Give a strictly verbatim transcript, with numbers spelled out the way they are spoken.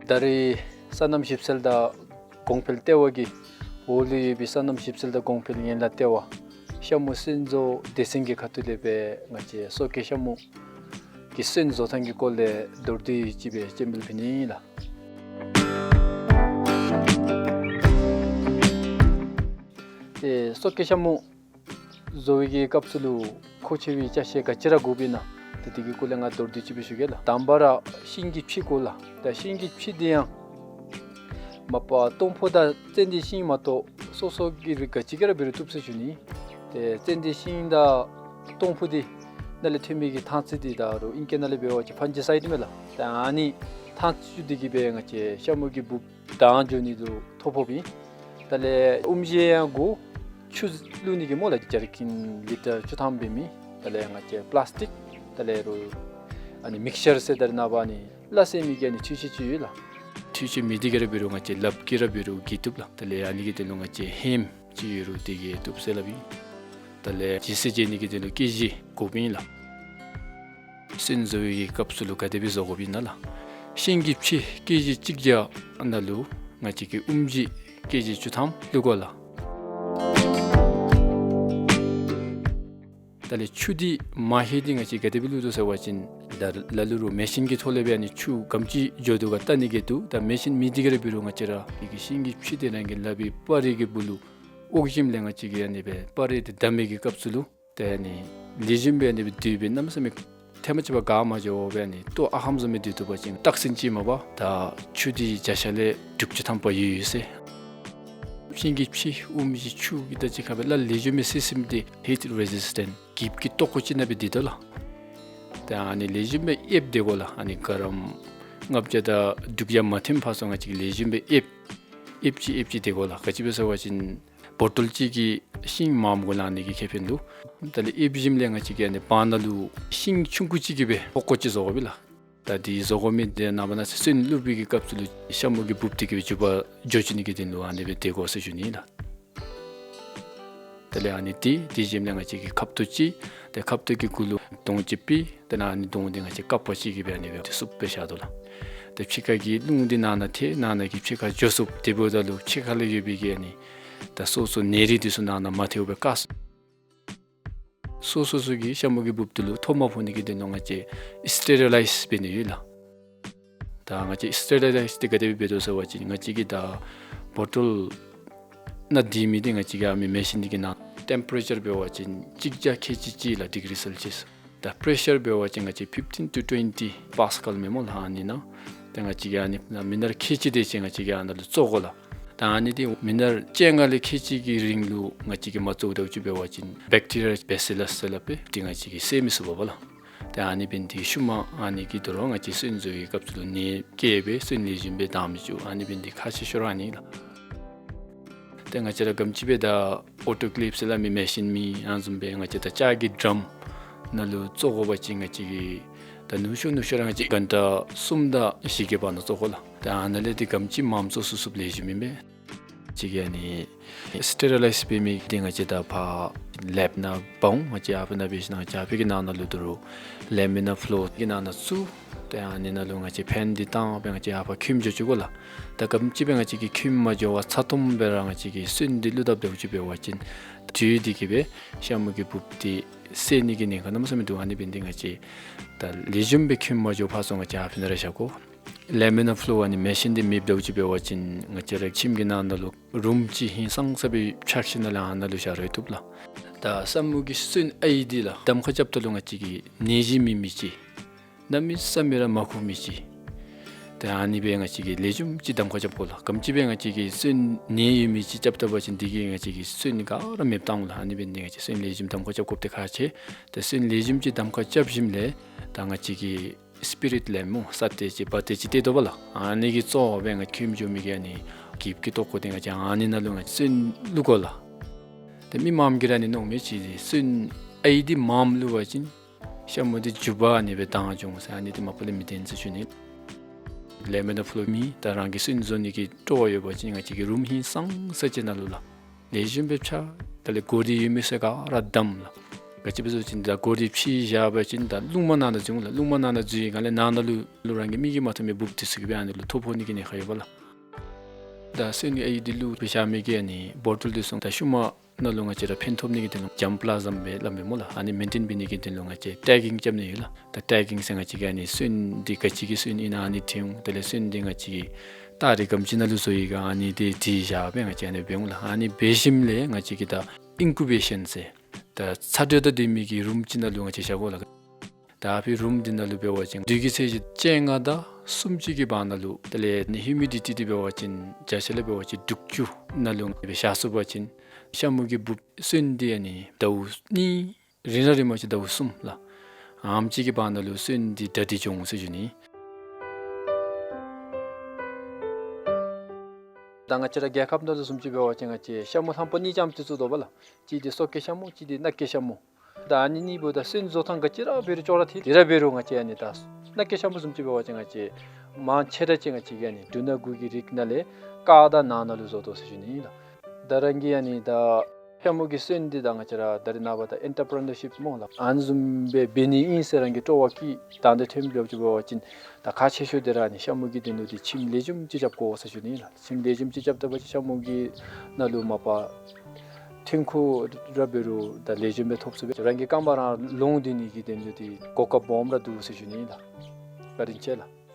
ད་རེས་སོ་ནམ་ཞིབ་འཚོལ་དང་གོང་འཕེལ་ལྟེ་བ་གིས་འོག་ལུ་ཡོད་པའི་སོ་ནམ་ཞིབ་འཚོལ་དང་གོང་འཕེལ་ཡན་ལག་ལྟེ་བ་ཤ་མུ་སོན་བཟོ་སྡེ་ཚན་གྱི་ཁ་ཐུག་ལས་སྦེ་ང་བཅས་སོ་སྐྱེ་ཤ་མུ་གི་སོན་བཟོ་ཐངས་ཀྱི་སྐོར་ལས་མདོར་བསྡུས་ཅིག་སྦེ་སྤྱན་འབུལ་ཕུལ་ནི་ཨིན་ལགས། ཏེ་སོ་སྐྱེ་ཤ་མུ་བཟོ་བའི་གི་སྐབས་སུ་ལུ་མཁོ་ཆེ་བའི་ཅ་ཆས་ག་ཅི་ར་དགོཔ་ཨིན་ན། ཏེ་དེ་གི་སྐོར་ལས་ང་མདོར་བསྡུས་ཅིག་སྦེ་ཞུ་གེ་ལགས། དང་པ་ར་ཤིང་གི་ཕྱེ་དགོ་ལགས། ད་ཤིང་གི་ཕྱེ་འདི་ཡང་མ་པ་སྟོང་ཕུ་དང་ཙན་དན་ཤིང་མ་གཏོགས་སོ་སོ་གི་རིགས་ག་ཅི་ག་ར་འབད་རུང་བཏུབ་ཟེར་ཞུ་ནི། ཏེ་ཙན་དན་ཤིང་དང་སྟོང་ཕུ་འདི་ནང་ལས་ཐོན་མི་གི་ཐང་རྩི་འདི་ད་རུང་ཨིང་སྐད་ནང་ལས་འབད་བ་ཅིན་ཕཱན་ཇི་སའིཌ་མས་ལགས། ད་ཨ་ནི་ཐང་རྩི་འདི་གིས་སྦེ་ང་བཅས་ཤ་མུ་གི་འབུཔ་དྲག་འགྱོ་ནི་ལུ་ཐོ་ཕོགཔ་ཨིན། དེ་ལས་ཨུམ་ཇི་ཡང་དགོ། ཆུ་བླུག་ནི་གི་སྨོ་ལགས། ཇར་ཀིན་ལི་ཊར་བཅུ་ཐམ་འབད་མི། དེ་ལས་ང་བཅས་པ་ལཱསི་ཊིག། དེ་ལས་རུང་ཨ་ནི་མིགས་ཅར་ཟེར་ད་རེས་ནངས་པ་ཨ་ནི་སླ་བསྲེ་མི་གི་ཨ་ནི་འཕྲུལ་ཆས་ཅིག་ཡོད་ལགས། འཕྲུལ་ཆས་མེད་དེ་གིས་ར་འབད་རུང་ང་བཅས་ལགཔ་གིས་ར་འབད་རུང་འགུལ་བཏུབ་ལགས། དེ་ལས་ཨ་ནི་གི་དོན་ལུ་ང་བཅས་ཧེམ་ཅིག་ཡོད་རུང་དེ་གིས་བཏུབ་ཟེར་སླབ་ཨིན། དེ་ལས་ལྗིད་ཚད་འཇལ་ནི་གི་དོན་ལུ་ཀེ་ཇི་དགོཔ་ཨིན་ལགས། སོན་བཟོ་བའི་གི་སྐབས་སུ་ལུ་ག་དེ་སྦེ་བཟོ་དགོཔ་ཨིན་ན་ལགས། ཤིང་གི་ཕྱེ་ཀེ་ཇི་གཅིག་བརྒྱ་ནང་ལུ་ང་བཅས་ཀྱིས་ཨུམ་ཇི་ཀེ་ཇི་བཅུ་ཐམ་བླུག་དགོ་ལགས། དེ་ལས་ཆུ་འདི་མ་ཧེ་འདི་ང་བཅས་ག་དེ་སྦེ་བླུག་དོ་ཟེར་བ་ཅིན་ད་ལ་ལུ་རུང་མེ་ཤིན་གྱི་ཐོག་ལས་སྦེ་ཨ་ནི་ཆུ་ག་དེམ་ཅིག་འགྱོ་དོ་ག་བལྟ་ནི་གི་འདུག། ད་མེ་ཤིན་མེད་དེ་གིས་ར་འབད་རུང་ང་བཅས་ར་གི་ཤིང་གི་ཕྱེ་འདི་རང་གི་ལག་པའི་སྤར་རི་གི་སྦུག་ལུ་འོག་ཞིནམ་ལས་ང་བཅས་ཀྱིས་ཨ་ནི་སྦེ་སྤར་རི་འདི་བསྡམ་མི་གི་སྐབས་སུ་ལུ་ཏེ་ཨ་ནི་ལེགས་ཤོམ་སྦེ་ཨ་ནི་སྦེ་དུད་སྦེ་གནམ་མེད་ས་མེད་ཐེངས་མ་གཅིག་པ་འགག་མ་འགྱོ་བར་ཨ་ནི་ལྟོ་ཨ་ཧམ་བཟུམ་སྦེ་དུད་དོ་བ་ཅིན་རྟགས་མཚན་ཅིག་མ་པ་ད་ཆུ་འདི་བརྒྱ་ཆ་ལས་དྲུག་ཅུ་ཐམ་པ་ཡོད་ཡོད་ཟེར། ཤིང་གི་ཕྱེ་ཨུམ་ཇི་ཆུ་གི་ད་ཅི་ཁ་སྦེ་སླ་ལེགས་ཤོམ་སྦེ་བསྲེ་ཞིནམ་ཏེ་ཧིཊ་རེ་ཟིསི་ཊེནཊ་འགུལ་སྐྱོད་དོག་པོ་ཅིག་ནང་སྦེ་སྡོད་དོ་ལགས། ཏེ་ཨ་ནི་ལེགས་ཤོམ་སྦེ་ཨེབ་སྡོད་དགོ་ལགས། ཨ་ནི་ག་རམ་ལྔ་བརྒྱ་དང་དྲུག་བརྒྱ་མ་ཐོན་བར་སོང་ང་བཅས་ཀྱིས་ལེགས་ཤོམ་སྦེ་ཨེབ་ཨེབ་ཅིག་ཨེབ་ཅིག་སྡོད་དགོ་ལགས། ག་ཅི་སྦེ་ཟེར་བ་ཅིན་བོ་ཊོལ་གཅིག་གིས་ཤིང་མངམ་གུ་ལང་ནི་གི་ཁེ་ཕན་འདུག། དེ་ལས་ཨེབ་ཞིནམ་ལས་ང་བཅས་ཀྱིས་ཨ་ནི་བར་ན་ལུ་ཤིང་ཆུང་ཀུ་ཅིག་གིས་སྦེ་ཧོ་ཀོ་ཅིག་བཟོ་དགོ་པས་ལགས། ད་འདི་བཟོ་དགོ་མི་འདི་ནངས་པ་གནངས་ཚེ་སོན་བླུག་པའི་གི་སྐབས་སུ་ལུ་ཤ་མུ་གི་འབུཔ་འདི་གིས་སྦེ་འཇུ་བ་འགྱོ་བཅུག་ནི་གི་དོན་ལུ་ཨ་ནི་སྦེ་སྡོད་དགོ་ཟེར་ཞུ་ནི་ལགས། དེ་ལས་ཨ་ནི་འདི་དེ་ཞིནམ་ལས་ང་བཅས་ཀྱིས་ཁབ་ཏོ་ཅིག། ཏེ་ཁབ་ཏོ་གི་གུ་ལུ་དོང་ཅིག་ཕུད། དེ་ལས་ཨ་ནི་དོང་འདི་ང་བཅས་ཀར་པ་ཅིག་གིས་སྦེ་ཨ་ནི་སྦེ་ཏེ་བསུབ་སྦེ་བཞག་དོ་ལགས། ཏེ་ཕྱི་ཁ་གི་རླུང་འདི་ནང་ན་ཐལ། ནང་ན་གི་ཕྱི་ཁར་འགྱོ་ཚུགསཔ། དེ་འབདཝ་ད་ལུ་ཕྱི་ཁ་ལས་ཡོད་པའི་གི་ཨ་ནི་ད་སོ་སོ་ནད་རིགས་འདི་ཚུ་ནང་ན་མ་ཐལཝ་སྦེ་བཀག་ཚུགས། སོ་སོ་སོ་གི་ཤ་མུ་གི་འབུཔ་འདི་ལུ་ཐོ་མ་ཕོག་ནི་གི་དོན་ལུ་ང་བཅས་སི་ཊེ་རི་ལའིཛ་འབད་ནི་ཡོད་ལགས། ད་ང་བཅས་སི་ཊེ་རི་ལའིཛ་འདི་ག་དེ་སྦེ་འབད་དོ་ཟེར་བ་ཅིན་ང་བཅས་ཀྱིས་ད་བོ་ཊོལ་ནང་སྡོད་མི་འདི་ང་བཅས་ཀྱིས་ཨ་མི་མེ་ཤིན་འདི་གི་ནང་ཊེམ་པ་རེ་ཅར་འབད་བ་ཅིན་གཅིག་བརྒྱ་ཁལ་གཅིག་ཅིག་ལགས། ཌིག་རི་སེལ་ཤི་ཡཱས། ད་པེ་རེ་ཤར་འབད་བ་ཅིན་ང་བཅས་ཕིཕ་ཊིན་ཊུ་ཊུ་ཝེན་ཊི་པཱས་ཀཱལ་མས་སྨོ་ལགས། ཨ་ནི་ནང་ཏེ་ང་བཅས་ཀྱིས་ཨ་ནི་ནང་མི་ནར་ཁལ་གཅིག་དེ་ཅིག་ང་བཅས་ཀྱིས་ཨ་ནཱ་ལུ་བཙོ་དགོ་ལགས། ད་ཨ་ནི་འདི་མི་ནར་བཅོ་ལྔ་ལས་ཁལ་གཅིག་གི་རིང་ལུ་ང་བཅས་ཀྱིས་མ་བཙོ་བཅུག་པ་ཅིན་བེཀ་ཊི་རི་ཡ་བེ་སི་ལཱས་ཟེར་སླབ་པས། འདི་ང་བཅས་ཀྱིས་བསད་མི་ཚུགས་པས་ལགས། ཏེ་ཨ་ནི་འབད་ནི་འདི་ཤུལ་མ་ཨ་ནི་གིས་དོ་རུང་ང་བཅས་སོན་བཟོ་བའི་སྐབས་སུ་ལུ་ནད་བསྐྱེད་སྦེ་སོན་ལེགས་ཤོམ་སྦེ་བཏང་མི་ཚུགས། ཨ་ནི་འབད་ནི་འདི་ཁག་ཆེ་ཤོས་ར་ཨ་ནི་ལགས། ཏེ་ང་བཅས་ར་ག་དེམ་ཅིག་སྦེ་ད་ཨོ་ཊོ་ཀེ་ལེབ་ཟེར་སླབ་མི་མེ་ཤིན་མེད། ཨ་ནི་བཟུམ་སྦེ་ང་བཅས་ད་ལྕགས་ཀྱི་ཌྲམ་ནང་ལུ་བཙོ་དགོ་པ་ཅིན་ང་བཅས་ཀྱིས་ད་ནུ་ཤོ་ནུ་ཤོ་ར་ང་བཅས་གྷན་ཊ་གསུམ་དང་བཞི་གི་བར་ན་བཙོ་དགོ་ལགས། ད་ཨ་ནཱ་ལས་འདི་ག་དེམ་ཅིག་མངམ་བཙོ་ཚུགས་ཚུགསཔ་ལེགས་ཤོམ་ཨིན་པས། ང་བཅས་ཀྱིས་ཨ་ནི་སི་ཊེ་རི་ལའིཛ་འབད་མི་འདི་ང་བཅས་ད་ཕར་ལེབ་ནང་འབག་འོང་། ང་བཅས་ཨ་ཕི་ནང་འབད་ཞིནམ་ང་བཅས་ཨ་ཕི་གི་ནང་ན་ལུ་དོ་རུང་ལེ་མི་ནར་ཕུ་ལོར་གྱི་ནང་ན་བཙུགས། ཏེ་ཨ་ནི་ནང་ལུ་ང་བཅས་ཕེན་འདི་བཏང་སྦེ་ང་བཅས་ཨ་ཕར་ཁྱོད་འགྱོ་བཅུག་དགོ་ལགས། ད་ག་དེམ་ཅིག་སྦེ་ང་བཅས་ཀྱིས་ཁྱོད་མ་འགྱོ་བར་ཚ་ཏོམ་སྦེ་ར་ང་བཅས་ཀྱིས་སོན་འདི་བླུག་དཔ་འབད་བཅུག་པ་ཅིན་དུས་འདི་གིས་སྦེ་ཤ་མུ་གི་འབུཔ་འདི་བསད་ནི་གི་ཉེན་ཁ་གནམ་མེད་ས་མེད་འདུག། ཨ་ནི་འབད་ནི་འདི་ང་བཅས་ད་ལེགས་ཤོམ་སྦེ་ཁྱོད་མ་འགྱོ་བར་སོང་ང་བཅས་ཨ་ཕི་ནང་ར་བཞག་དགོ། ལེ་མི་ནར་ཕུ་ལོར་ཨ་ནི་མེ་ཤིན་འདི་མེདཔ་འབད་བཅུག་པ་ཅིན་ང་བཅས་ར་ཁྱིམ་གྱི་ནང་ན་ལུ་རུམ་ཅིག་ཧིང་སངས་ས་སྦེ་ཕྱག་ཞིནམ་ལས་ཨ་ནཱ་ལུ་བཞག་རུང་བཏུབ་ལགས། ད་ཤ་མུ་གི་སོན་ཨའི་འདི་ལགས་གདམ་ཁ་རྐྱབ་ད་ལུ་ང་བཅས་ཀྱིས་ནད་གཞི་མེད་མི་ཅིག། གནམ་མེད་ས་མེད་ར་མ་ཁུག་མི་ཅིག། ད་ཨ་ནི་སྦེ་ང་བཅས་ཀྱིས་ལེགས་ཤོམ་ཅིག་གདམ་ཁ་རྐྱབ་དགོ་ལགས། ག་དེམ་ཅིག་སྦེ་ང་བཅས་ཀྱིས་སོན་ནད་ཡོད་མི་ཅིག་རྐྱབ་ད་པ་ཅིན་འདི་གིས་ང་བཅས་ཀྱི་སོན་ག་ར་མེདཔ་བཏང་འོང་ལགས། ཨ་ནི་འབད་ནི་འདི་ང་བཅས་སོན་ལེགས་ཤོམ་གདམ་ཁ་རྐྱབ་དགོཔ་འདི་ཁག་ཆེ། ད་སོན་ལེགས་ཤོམ་ཅིག་གདམ་ཁ་རྐྱབ་ཞིནམ་ལས་ད་ང་བཅས་ཀྱིས་སི་པི་རིཊ་ལེམཔ་སྨོ་ས་ཏེ་ཅིག་བ་ཏེ་ཅིག་ཏེ་དོ་བ་ལགས། ཨ་ནི་གིས་བཙོ་སྦེ་ང་ཁྱོད་འགྱོ་མི་གི་ཨ་ནི་གིབ་ཀྱི་ཏོག་ཀོ་འདི་ང་བཅས་ཨ་ནི་ནང་ལུ་ང་བཅས་སོན་བླུག་དགོ་ལགས། ཏེ་མི་མངམ་གིས་ར་ཨ་ནི་མནོཝ་མས། ཅིག་སོན་ཨའི་འདི་མངམ་བླུག་པ་ཅིན་ཤ་མུ་འདི་འཇུ་བ་ཨ་ནི་སྦེ་བཏང་འོང་ཟེར། ཨ་ནི་འདི་མ་པ་ལས་མི་བདེན་ཟེར་ཞུ་ནི། ལེ་མི་ནར་ཕུ་ལོར་མེད། ད་རང་གིས་སོན་བཟོ་ནི་གི་སྤྲོ་བ་ཡོད་པ་ཅིན་ང་བཅས་ཀྱི་རུམ་ཧིང་སངས་ས་ཅིག་ནང་ལུ་ལགས། ལེགས་ཤོམ་སྦེ་ཕྱག་དེ་ལས་གོ་རིལ་ཡོད་མི་ཚུ་ག་ར་བསྡམ་ལགས། ག་ཅི་སྦེ་ཟེར་བ་ཅིན་ད་གོ་རི་ཕྱེ་བཞག་པ་ཅིན་ད་རླུང་མ་ནང་ན་འཛུལ་འོང་ལགས། རླུང་མ་ནང་ན་འཛུལ་བའི་སྒང་ལས་ནང་ན་ལུ་ལུ་རང་གི་མིག་གིས་མ་མཐོང་མི་འབུཔ་འདི་ཚུ་གིས་སྦེ་ཨ་ནི་ལུ་ཐོ་ཕོག་ནི་གི་ཉེན་ཁ་ཡོད་པ་ལགས། ད་སོན་གྱི་ཨའི་འདི་ལུ་སྦེ་བཞག་མི་གི་ཨ་ནི་བོ་ཊལ་འདི་ཚུ་ད་ཤུལ་མ་ནང་ལུ་ང་བཅས་ར་ཕན་ཐོགས་ནི་གི་དོན་ལུ་ཇརམ་པ་ལཱ་ཟམ་སྦེ་སླབ་མས་སྨོ་ལགས། ཨ་ནི་མེན་ཊེན་འབད་ནི་གི་དོན་ལུ་ང་བཅས་ཊེག་གིང་རྐྱབ་ནི་ཡོད་ལགས། ད་ཊེག་གིང་ཟེར་ང་བཅས་ཀྱིས་ཨ་ནི་སོན་འདི་ག་ཅི་གི་སོན་ཨིན་ན་ཨ་ནི་འཐོན་འོང་། དེ་ལས་སོན་འདི་ང་བཅས་ཀྱིས་སྟ་རེ་ག་དེམ་ཅིག་ནང་ལུ་བཟོ་ཡི་ག་ཨ་ནི་འདི་བྲིས་བཞག་སྦེ་ང་བཅས་ཨ་ནི་འབད་འོང་ལགས། ཨ་ནི་འབད་ཞིནམ་ལས་ང་བཅས་ཀྱིས་ད་ཨིན་ཀུ་བེ་ཤཱན་ཟེར་ད་ཚ་དྲོད་དང་ལྡན་མི་གི་རུམ་ཅིག་ནང་ལུ་ང་བཅས་བཞག་དགོ་ལགས། ད་ཨ་ཕི་རུམ་འདི་ནང་ལུ་འབད་བ་ཅིན་དྲོད་ཀྱི་ཚད་གཞི་བཅོ་ལྔ་དང་སུམ་ཅུ་གི་བར་ན་ལུ། དེ་ལས་ཨ་ནི་ཧིའུ་མི་ཌི་ཊི་འདི་འབད་བ་ཅིན་བརྒྱ་ཆ་ལས་འབད་བ་ཅིན་དྲུག་ཅུ་ནང་ལུ་སྦེ་བཞག་ཚུགས་པ་ཅིན་ཤ་མུ་གི་འབུཔ་སོན་འདི་ཨ་ནི་ཟླཝ་གཉིས་རིང་ར་རིངམ་ཅིག་ཟླཝ་གསུམ་ལགས། ཨ་ནེམ་ཅིག་གི་བར་ན་ལུ་སོན་འདི་གྲ་སྒྲིག་འགྱོ་འོང་ཟེར་ཞུ་ནི། ད་ང་བཅས་ར་རྒྱལ་ཁབ་ནང་ལུ་བཟུམ་ཅིག་འབད་བ་ཅིན་ང་བཅས་ཤ་མུ་ལྷམ་པ་གཉིས་ཙམ་ཅིག་བཙུགས་དོ་བ་ལགས། གཅིག་འདི་སོ་སྐྱེ་ཤ་མུ་གཅིག་འདི་མནའ་སྐྱེ་ཤ་མུ། ད་ཨ་ནི་གཉིས་པོ་ད་སོན་བཟོ་ཐངས་ག་ཅི་ར་འབད་རུང་ཅོག་ར་འཐད། དེ་ར་འབད་རུང་ང་བཅས་ཨ་ནི་ད་མནའ་སྐྱེ་ཤ་མུ་བཟུམ་ཅིག་འབད་བ་ཅིན་ང་བཅས་མང་ཆེ་ར་ཅིག་ང་བཅས་ཀྱིས་ཨ་ནི་འབྲུ་སྣ་དགུ་གི་རིགས་ནང་ལས་ཀར་དང་ནཱ་ནང་ལུ་བཟོ་དོ་ཟེར་ཞུ་ནི་ལགས། ད་རང་གིས་ཨ་ནི་ད་ཤ་མུ་གི་སོན་འདི་ད་ང་བཅས་ར་ད་རེས་ནངས་པ་ད་ཨེན་ཊར་པི་རི་ནར་ཤིཔ་སྨོ་ལགས། ཨ་ནི་བཟུམ་སྦེ་འབད་ནི་ཨིན་ཟེར་རང་གི་སྤྲོ་བ་བསྐྱེད་དང་འདོད་ཐོནམ་འགྱོཝ་ཅིག་འབད་བ་ཅིན་ད་ཁག་ཆེ་ཤོས་འདི་ར་ཨ་ནི་ཤ་མུ་གི་དོན་ལུ་འདི་ཁྱིམ་ལེགས་ཤོམ་ཅིག་རྐྱབ་དགོ་ཟེར་ཞུ་ནི་ལགས། ཁྱིམ་ལེགས་ཤོམ་ཅིག་རྐྱབ་ད་པ་ཅིན་ཤ་མུ་གི་ནང་ལུ་མ་པ་ཐོན་ཁུངས་ར་འབད་རུང་ད་ལེགས་ཤོམ་སྦེ་ཐོབ་ཚུགས་པས། རང་གི་རྐང་པ་རང་ལོང་སྡོད་ནི་གི་དོན་ལུ་འདི་གོ་སྐབས་སྦོམ་ར་འདུག་ཟེར་ཞུ་ནི་ལགས། བཀའ་དྲིན་ཆེ་ལགས།